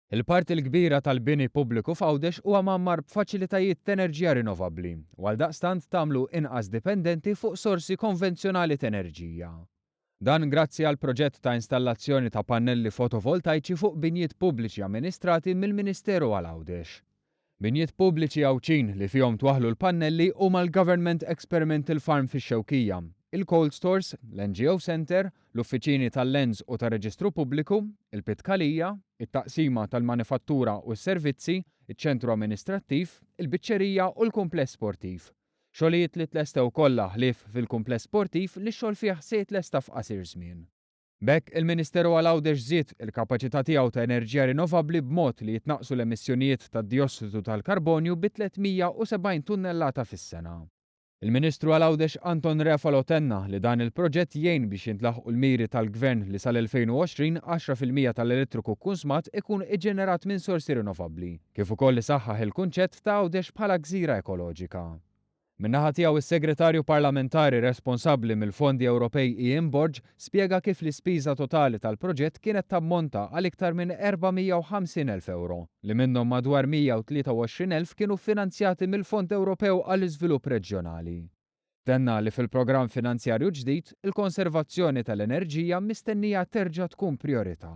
Il-parti l-kbira tal-bini pubbliku f'Għawdex huwa mgħammar b'faċilitajiet t'enerġija rinnovabbli u għaldaqstant tagħmlu inqas dipendenti fuq sorsi konvenzjonali t'enerġija. Dan grazzi għal proġett ta' installazzjoni ta' pannelli fotovoltajċi fuq binjiet pubbliċi amministrati mill-Ministeru għal Għawdex. Binjiet pubbliċi Għawdxin li fihom twaħħlu l-pannelli huma l-Government Experimental Farm fix-Xewkija, il-Cold Stores, l-NGO Centre, l-uffiċini tal-Lands u tar-Reġistru Pubbliku, il-Pitkalija, it-Taqsima tal-Manifattura u s-Servizzi, iċ-Ċentru Amministrattiv, il-Biċċerija u l-Kumpless Sportiv. Xogħlijiet li tlestew kollha ħlief fil-Kumpless Sportiv li x-xogħol fih se jitlesta f'qasir żmien. B'hekk, il-Ministeru għal Għawdex żied il-kapaċità tiegħu ta' enerġija rinnovabbli b'mod li jitnaqqsu l-emissjonijiet tad-diossidu tal-karbonju bi 370 tunnellata fis-sena. Il-Ministru għal Għawdex Anton Refalo tenna li dan il-proġett jgħin biex jintlaħqu l-miri tal-Gvern li sal-2020 10% tal-elettriku kkunsmat ikun iġġenerat minn sorsi rinnovabbli, kif ukoll isaħħaħ il-kunċett ta' Għawdex bħala gżira ekoloġika. Min-naħa tiegħu is-Segretarju Parlamentari responsabbli mill-Fondi Ewropej Ian Borg spjega kif l-ispiża totali tal-proġett kienet tammonta għal iktar minn 450,000 ewro, li minnhom madwar 123,000 kienu ffinanzjati mill-Fond Ewropew għall-Iżvilupp Reġjonali. Tenna li fil-programm finanzjarju ġdid, il-konservazzjoni tal-enerġija mistennija terġa' tkun prijorità.